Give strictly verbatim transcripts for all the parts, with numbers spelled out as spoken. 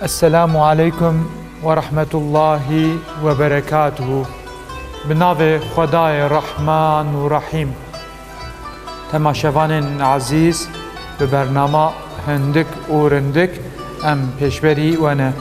Selamu aleykum ve rahmetullahi ve berekatuhu. Bi navê Xwedayê Rehman û Rehîm. Temaşevanên ezîz, bi bernama Hindik û Rindik em pêşberî we ne.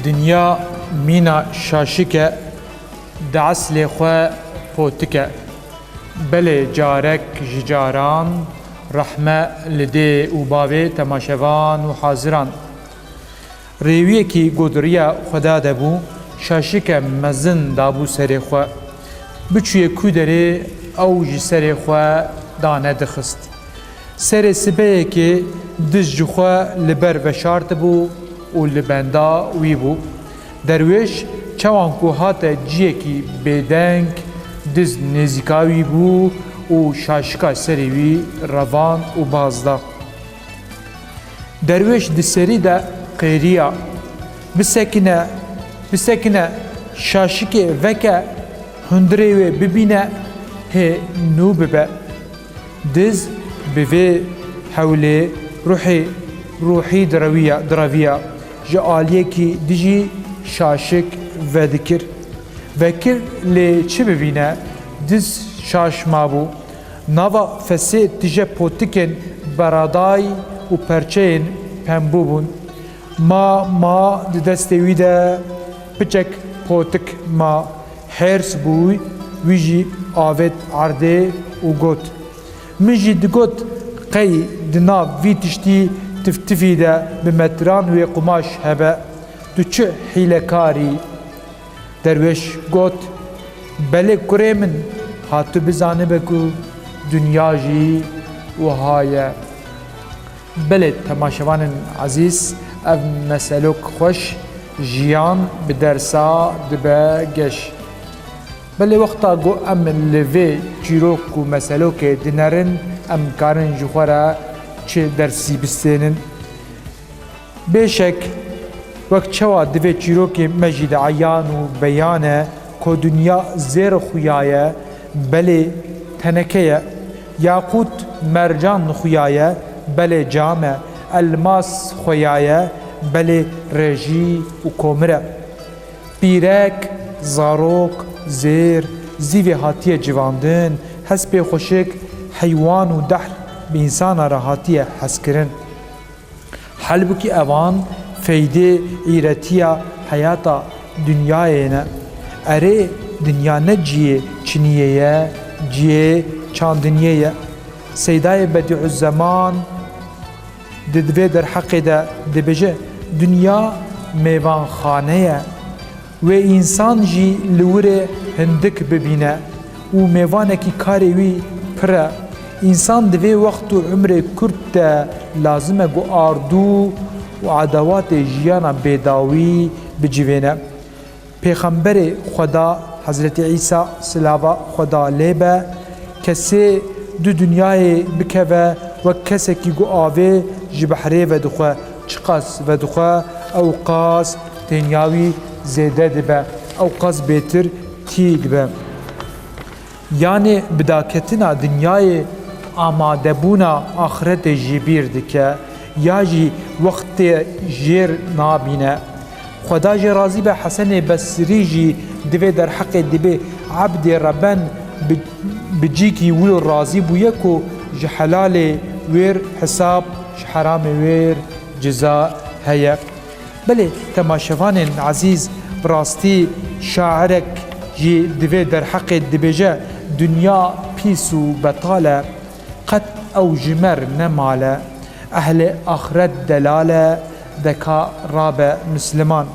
Dinya mîna şaşik e, di eslê xwe potik e. Belê carek ji caran rehme li dê û bavê temaşevan û haziran. Rêwiyekî godiriya Xweda de bû, şaşike mezin dabû serê xwe. Biçûye ku derê ew ji serê xwe danedixist. Serê sibehekê diz ji xwe li ber veşartibû û li benda wî bû. Derwêş çawan ku hate ciyekî bêdeng, diz nêzîka wî bû û şaşika serê wî revand û baz da. Derwêş di serî de qêriya, "Bisekine, bisekine, şaşikê veke, hundirê wê bibîne, hê nû bibe." Diz bi vê hewlê ruhê, ruhî direwiya, direviya, ji aliyekî dijî şaşik vedikir. Vekir lê çi bibîne, diz şaş mabû. Nava fesê tije potikên beradayî û perçeyên pembû bûn. Ma, ma di destê wî de piçek potik ma. Hêrs bû, wî jî avêt erdê û got, "Min jî digot, qey di nav vî tiştî tiftifî de bi metran wê qumaş hebe, tu çi hîlekar î?" Derwêş got, "Belê kurê min, ha tu bizanibe ku dinya jî wiha ye." Belê temaşevanên ezîz, ev meselok xweş, jiyan bi dersa dibe geş. Belê wexta ku em li vê çîrok û meselokê dinerin, em karin ji xwe re çi dersî bistênin? Bêşek, wek çawa di vê çîrokê me jî de eyan û beyan e ku dinya zêr xuya ye, belê teneke ye, yaqût mercan xuya ye, belê cam e, elmas xuya ye, belê rêjî û komir e. Pîrek, zarok, zêr, zîvê hatiye civandin, hespê xweşik, heywan û dehl bi însana re hatiye hezkirin. Halbûkî evan feydê îretiya heyata dinyayê ne. Erê, dinya ne cihê çiniyê ye, cihê çandiniyê ye. Seydayê Bedîuzzeman di vê derheqê de dibêje, dinya mêvanxane ye. Wê însan jî li wir e hindik bibîne û mêvanekî karê wî pir e. Însan di vê wext û umrê kurt de lazim e ku ardû û edawatê jiyana bêdawî bicivêne. Pêxemberê Xweda Hezretî Îsa, silava Xweda lê be, kesê di dinyayê bikeve wek kesekî ku avê ji behrê vedixwe, çiqas vedixwe, ew qas tênya wî zêde dibe, ew qas bêtir tî dibe. Yanê bi daketina dinyayê amadebûna axretê jî bîr dike, ya jî wextê jêr nabîne. Xweda jê razî be, Hesenê Besrî jî di vê derheqê dibê, ebdê reben bi, bi cîkî wilo razî bûye ku ji helalê wêr hesab, ji heramê wêr ceza heye. Belê temaşevanên ezîz, bi rastî şairek jî di vê derheqê dibêje, dinya pîs û betal e, qet ew ji me re ne mal e, ehlê axret delal e, deka rabe misliman.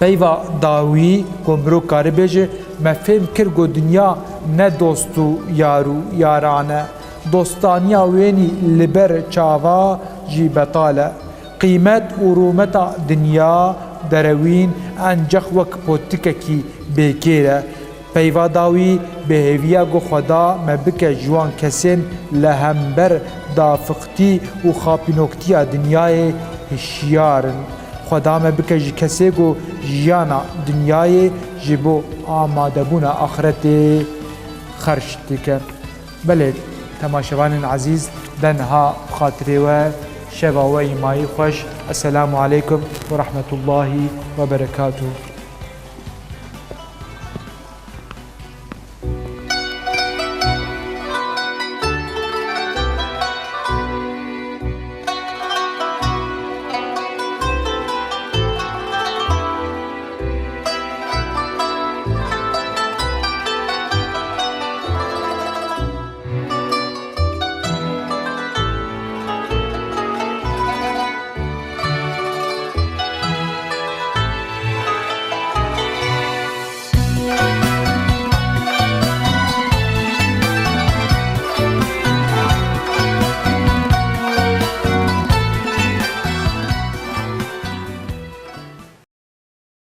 Peyva dawî ku mirov kare bêje, me fêm kir ku dinya ne dost û yar û yaran e. Dostaniya wênî li ber çava jî betal e. Qîmet û rûmeta dinya derewîn encax wek potikekî bêkêr e. Peyva dawî bi hêviya ku Xweda me bike ji wan kesên li hember dafiqtî û xapînoktiya dinyayê hişyar in. Xweda me bike ji kesê ku jiyana dinyayê ji bo amadebûna axretê xerc dike. Belê, temaşevanên ezîz, de niha bi xatirê we, şeva we îmayî xweş. Esselamu aleykum ve rahmetullahi ve berekatuhu.